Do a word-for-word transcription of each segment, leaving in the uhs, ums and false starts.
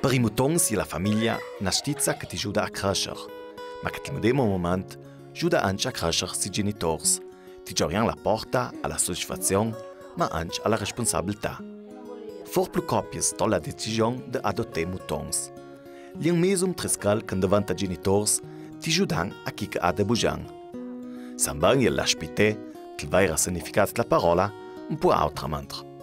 Per i mutons e la famiglia na stizza che ti juda a cresser, ma che til medemo moment juda ancja a cresser si genitors, ti giorian la porta a la sodisfazion, ma ancja a la responsabilità. For plu copias ton la decision de adotter mutons. Lin mesum triscal che an deventa genitors, ti judan a chi che a de bugian. San Bangel la spite, che il vaira significat della parola, un po' autramente.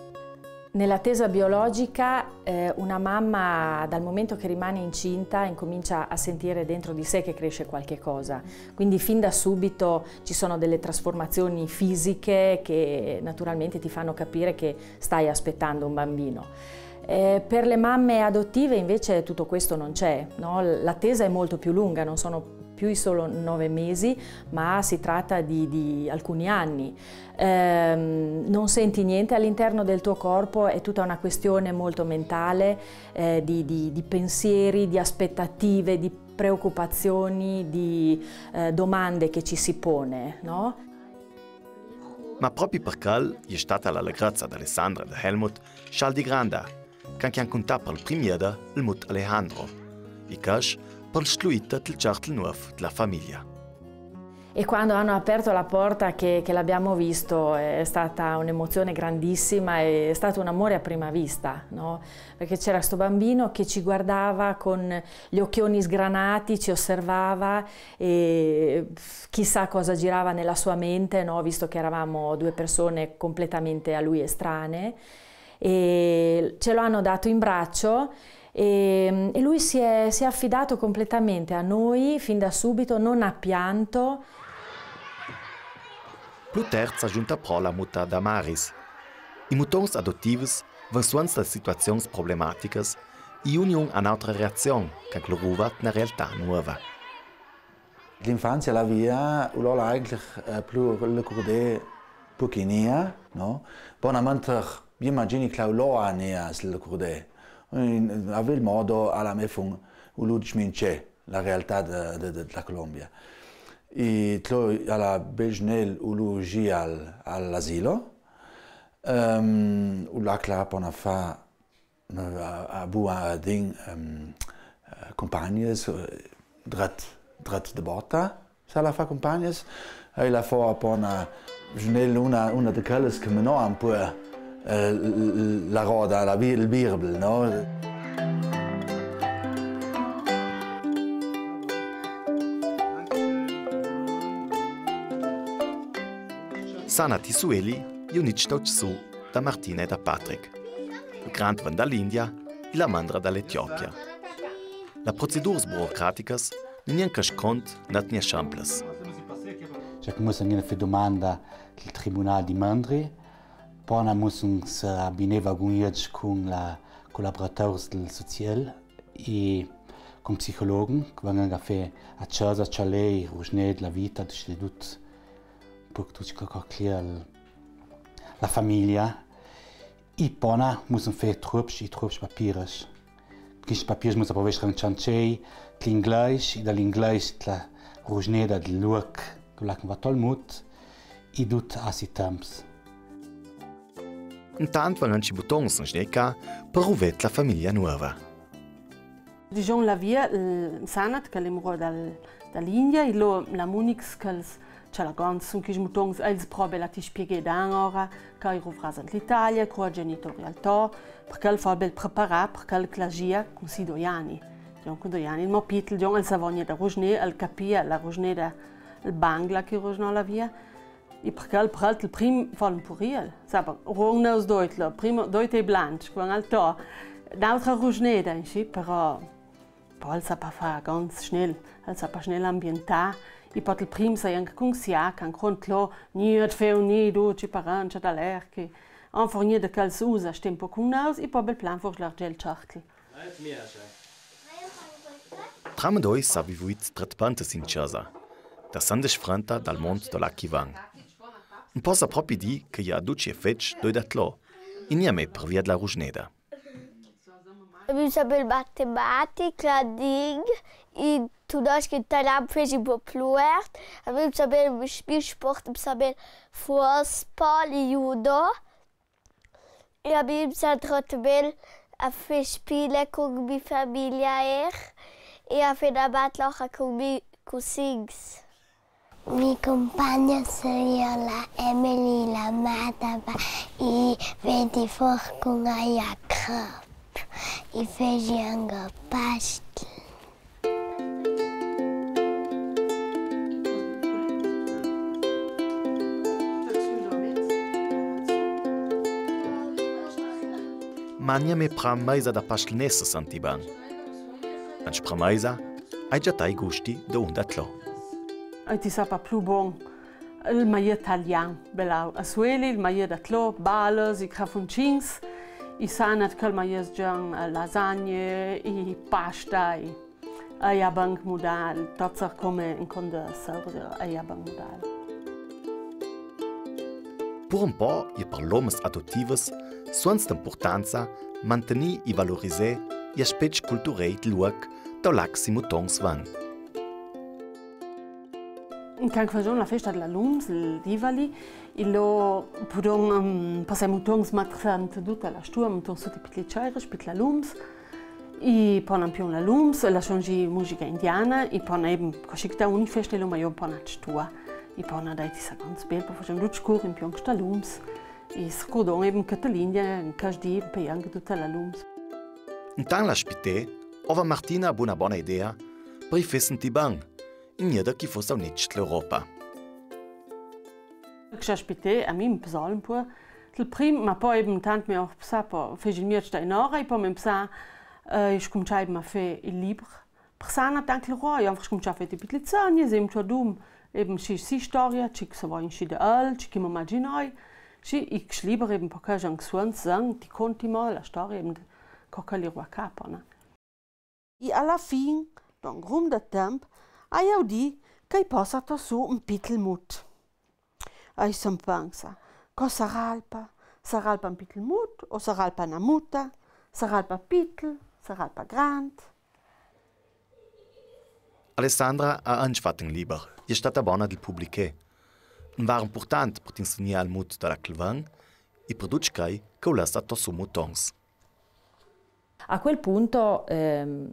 Nell'attesa biologica, eh, una mamma, dal momento che rimane incinta, incomincia a sentire dentro di sé che cresce qualche cosa. Quindi fin da subito ci sono delle trasformazioni fisiche che naturalmente ti fanno capire che stai aspettando un bambino. Eh, per le mamme adottive invece tutto questo non c'è, no? L'attesa è molto più lunga, non sono più i solo nove mesi, ma si tratta di, di alcuni anni. Ehm, non senti niente all'interno del tuo corpo, è tutta una questione molto mentale, eh, di, di, di pensieri, di aspettative, di preoccupazioni, di, eh, domande che ci si pone, no? Ma propi per chel e je stata l'alegrezza d'Alessandra e de Helmut, sch'al di granda, quand i han cuntà per il prim jeder il mut Alejandro. E chest per il sfluit dal certel nuov della famiglia. E quando hanno aperto la porta che, che l'abbiamo visto, è stata un'emozione grandissima, è stato un amore a prima vista, no? Perché c'era sto bambino che ci guardava con gli occhioni sgranati, ci osservava e chissà cosa girava nella sua mente, no? Visto che eravamo due persone completamente a lui estranee. E ce lo hanno dato in braccio e, e lui si è, si è affidato completamente a noi fin da subito, non ha pianto. Plu tard s'è giunta pro la muta Damaris. I mutons adottivs van suonts da situazions problematicas e uni un a n'autra reazion, quand lur ruvat na realtà nuova. L'infanzia, la via, ulo la eigentlich, eh, plu le curdè puchinia, no? Bonamente, mi imagini che la ulo ania sul curdè. In, a vil modo, a la me fun, ulo smincè la realtà de, de, de, della Colombia. E tlo, a la bel sgnel, ulo gi al, all'asilo. Ehm, ulo la cla pona fa a, a bua din, ehm, eh, cumpagnias, eh, dret, dret de bota. S'a la fa cumpagnias, e la fa po na, sgnel una, una de quellas che menò un po', eh, l-, l-, la roda, la vi-, il virbel, no? Sanat i sueli, e je un ictauc su da Martina e da Patrick. Il grand van da l'India e la mandra da l'Etiopia. La proceduras burocraticas nun ien cascont, nat nia semplas. Cioè, che mussa gnir a fà dumanda al tribunal di mandri, po na mussa se abineva cun gnir, cun la collaborators dal social e cun psicologen, che vangan a fà a casa, ciò lei, rusnet, la vita, dus le dut. Purc tu ci cococliel la famiglia, e po na mussan fà trups e trups papiras. Chescj papiras mussa provestre in ciancei, l'inglais, e da l'inglais la rusneda del luoc, che la conva tol mut, e dut a si temps. Intant van anche butons in sneca per ruvet la famiglia nuova. Digion la via, eh, Sanat, che l'è murò dal, da l'India, e lo, la Munix, che els, cioè la gans, sun chis mutons, els probe la ti spieghe dan ora, che i ruvras in l'Italia, cro genitorial to, perché el fa bel preparà, perché el clagia cun si doi ani. Digion cun doi ani, il mo pitel, digion, el savogna da rusne, el capia la rusneda, il bangla che rusnò la via. E perché el, perché el prim fa un puriel. Sapa, run neus doit, lo, primo doit e blanc, quan el to, n'autra rusneda, insci, però, po el sa pa fa ganz schnell, el sa pa schnell ambientà, e po il prim sa anche cunsià, can cont lo, niet feu nido, ci parangia da l'erchi, anfornie de quels usa stempo cun neus, e po bel plan for slargel certel. Tramandoi s'ha vivuit tratpantas in casa, da s'han desfrenta dal mond da là chi van. Un possa propi dì che i ha duci effets doi da tlo, e niamè per via della rusneda. Avim saper matematica, ladin, e tu das che taram feci popluert, avim saper sport, saper fuotball, judo. E avim sa tratbel a fè spile cun mi famiglia, eh, e a fè na batloca cun mi cusins. Mi cumpagna seria la Emily, la Marta, i vedi for cun aia crop, i feci anca pastel. Magna me pran maisa da pastel nesse, senti ben. Ancs pran maisa, ai giatà i gusti da un da tlo. Ai ti sapa plu bon el maiè talian, belau, a sueli, el maiè da tlo, balas, i crafuncins, i sanat che el maiè sgian, eh, lasagne, i pasta, i, eh, aia banc mudal, tot sar come in conda saur, eh, aia banc mudal. Pur un po, i par l'omas adottivas, suonts d'impurtanza mantegnì i valorizè i aspets culturei del luoc dao là che i mutons van. Can fasgion la festa dla lums, il Divali, i lo pudon, ehm, passà i mutons matrant duta la stua, mutons sut i pitli ceiras, pitla lums, i pon ampion la lums, la son gi musica indiana, i pon eben, così che da ogni festa i lo maion pon a stua, i pon a dai ti sa quants bel, po fasgion ducc cur in pion sta lums, i scurdon eben che te l'India, in cas di, pe anca duta la lums. Intant la spitè, ova Martina buna bona idea, per i fè senti ban, in gneda chi foss a unitg l'Europa. Che s'aspitè, a mi mi psol un po', il prim, ma po eben tant me ho psà, po feci il mio sta in ora, e po me psà, eh, i scumincià eben a fè il liber. Persana tant il roi, i ho scumincià a fè ti pitlizani, e sem ciò dum, eben si, si storia, ci che se va in si de al, ci che me imaginai, si, i liber eben po che jan suonts zan, ti conti mo la storia, eben co che li rua capa, no? I a la fin, d'un grum de temp, ai audì che i posa to su un pitl mut. Ai sem pensa, co saralpa? Saralpa un pitl mut, o saralpa na muta, saralpa pitl, saralpa grand? Alessandra ha anc fat un liber, i è stata bona del publichè. Un var impurtant per t'insegnà al mut da là che van, i per ducc chei che u lassa to su mutons. A quel punto, ehm,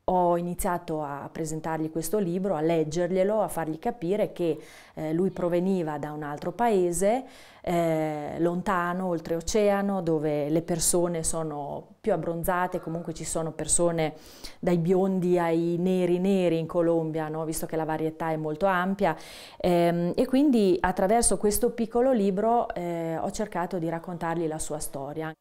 ho iniziato a presentargli questo libro, a leggerglielo, a fargli capire che, eh, lui proveniva da un altro paese, eh, lontano, oltreoceano, dove le persone sono più abbronzate, comunque ci sono persone dai biondi ai neri neri in Colombia, no? Visto che la varietà è molto ampia. Ehm, e quindi attraverso questo piccolo libro, eh, ho cercato di raccontargli la sua storia.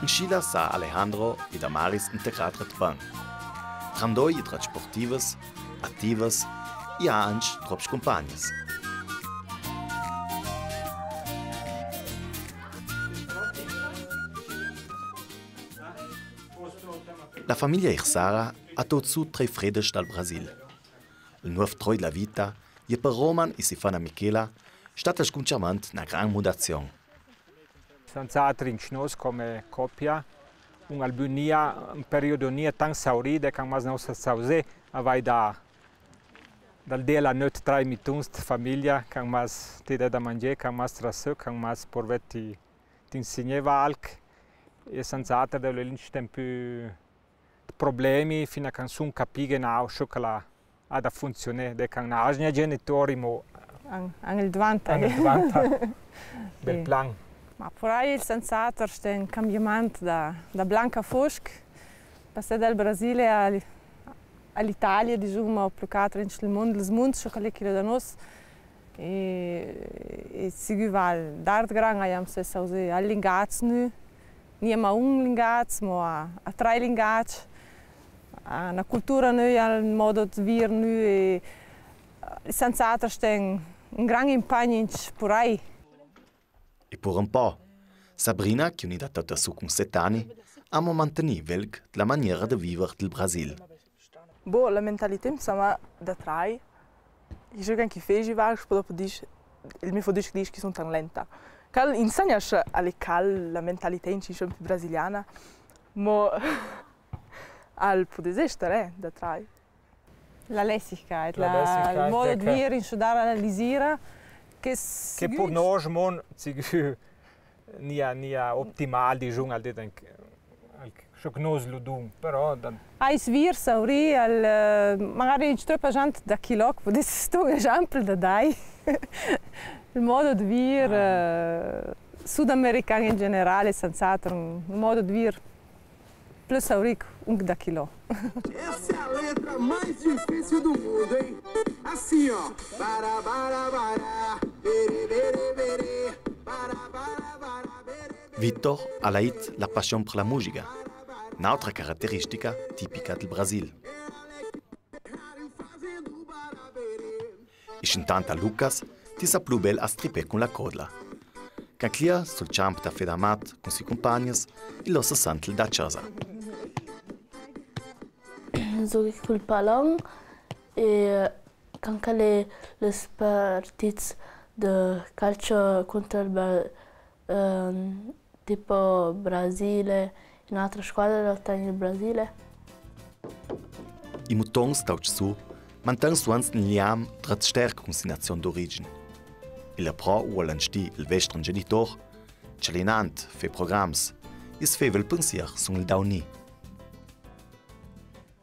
In sci lassa Alejandro e Damaris integrà trat ban. Tram doi i è trat sportivas, attivas, i ha anc trops cumpagnas. La famiglia Irsara ha tot su trei fredeschs dal Brasil. Il nuov troi dla vita è per Roman e Sifana Michela stat al scuminciament na gran mudazion. Senz'altri anc nos come coppia, un album nia, un periodo nia tant saurì, de can mas nos sausè, a vai da, dal dì a la nöt trai mituns de famiglia, can mas ti dè da mangià, can mas trasö, can mas porveti ti insigneva alc, e senz'altri de le lince tempi problemi, fin a can sun capì che na sciocla ha da funzionà, de can na asgna genitori mo. An-, angel dvanta. Angel dvanta. Bel plan. Ma purai senz'altri sten cambiament da, da blanc a fosc, passà dal Brasile a, a l'Italia, disoma, o plu che altro in il mund, lis munds, sciocla che l'è da nos, E, e sigü val, dard gran aiam se sausè al lingaz nu, nia ma un lingaz, mo a, a trai lingaz, a na cultura nu, al modo de vir nu, e, e senz'altri sten un gran impagn in purai. E pur un po. Sabrina, che è unida tota su cun set ani, amo mantegnì velc la maniera de viver del Brasil. Bo, la mentalità, insoma, da trai, i giochi che feci, va, che po dopo dis, il mio fo dis, dis che son tan lenta. Cal insegna a le cal la mentalità in cinque più brasiliana, mo, Al pudès ester, eh, da trai. La lessica, la, il modo d'vir in sodara la lizira, che, che pur nos mon, sigür, nia, nia optimal, digium, al dì, al, sciò che nos lu dum, però da... Ai svirs, auri, al, eh, magari tropa zant da chi lok, pudès tu un esempiu da dai. Il modo d'vir, eh, sudamerican in general, senz'altro, un, un modo d'vir plui sauric un da chi lok. Essa é a letra mais difícil do mundo, hein? Assim, ó. Bara, bara, bara, bere, bere, bere, bara, bara, bara, bere, bere. Vitor al à dit la passion per la musica, n'autra carateristica tipica del Brasil. E schentant a Lucas, ti sa plui bel a stripè cun la codla. Ca clia sul champ da fedamat cun si cumpagns, il lossa sentel da chasa. Zughi cul palon e anca le, les partits de calcio cuntra il Bra-, ehm, tipo Brasile, in altra squadra da ottegner il Brasile. I mutons taucsu mantan suans un liam dret sterc cun si nazion d'origin. Illa però uolan sti il vestren genitor, celinant, fe programs, is fevel pensier sun il dauni.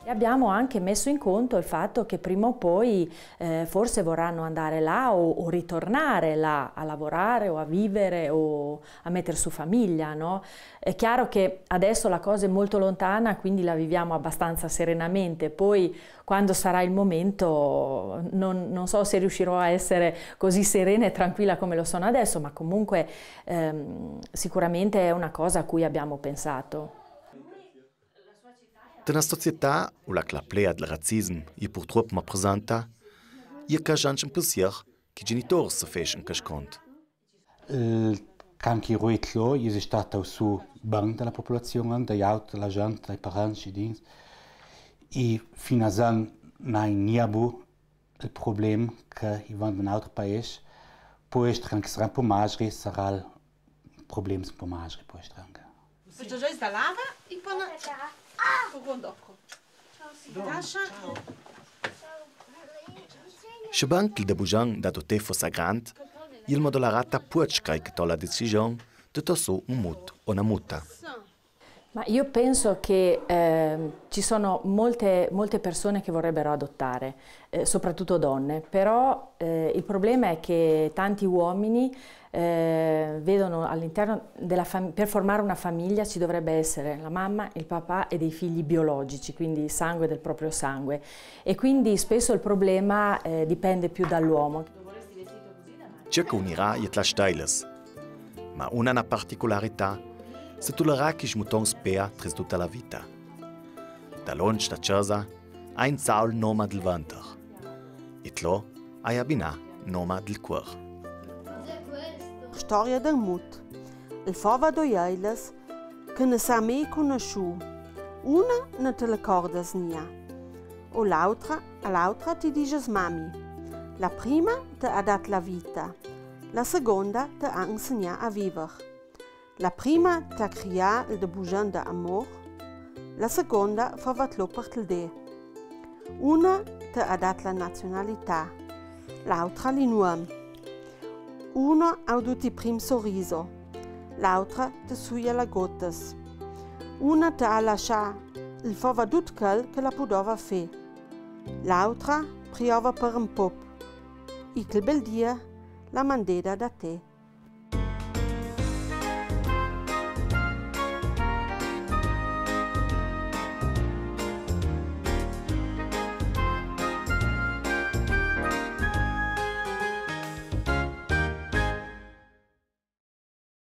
E abbiamo anche messo in conto il fatto che prima o poi, eh, forse vorranno andare là o, o ritornare là a lavorare o a vivere o a metter su famiglia, no? È chiaro che adesso la cosa è molto lontana, quindi la viviamo abbastanza serenamente. Poi, quando sarà il momento, non, non so se riuscirò a essere così serena e tranquilla come lo sono adesso, ma comunque, ehm, sicuramente è una cosa a cui abbiamo pensato. Te na società, ula che la plea del razzism e purtruop ma presenta, e ca zanc un pensier che i genitors se feschen ca scont. Il can che ruet lo, e se sta taucsu banc da la popolazion, da i aut, da la zant, dai parents, i dins. E fin a zan n'ai nia bu il problem che i van d'un autr paes, po ester anca se sarà un po magri, sarà il problem se un po magri, po ester anca. Questo già è salata e poi una... Sche banc il debugion da Dotefo sa grand, il modolarata può cai che to la decision de to su un mut o na muta. Ma io penso che, ehm, ci sono molte, molte persone che vorrebbero adottare, eh, soprattutto donne, però, eh, il problema è che tanti uomini, eh, vedono all'interno della fam-, per formare una famiglia ci dovrebbe essere la mamma, il papà e dei figli biologici, quindi sangue del proprio sangue. E quindi spesso il problema, eh, dipende più dall'uomo. Tge che unirà e tla steilas. Ma una na particularità, se tolerà che i mutons pea tris tutta la vita. Da lonsch da chasa, ein saul noma del venter. E tlo, hai abinà noma del cuor. Storia del mut. El fava doi eilas che ne sa mei cunusciu. Una ne te le cordas nia. O l'autra, a l'autra ti dises mami. La prima te ha dat la vita. La seconda te ha insegnà a viver. La prima te ha crià il debugion da amor. La seconda fava tlo per te de. Una te ha dat la nazionalità, l'autra li nuom. Una ha audut i prim soriso, l'autra te suia la gotas. Una te ha lascià il fava dut quel che la pudova fe. L'autra priova per un pop. E quel bel dia la mandeda da te.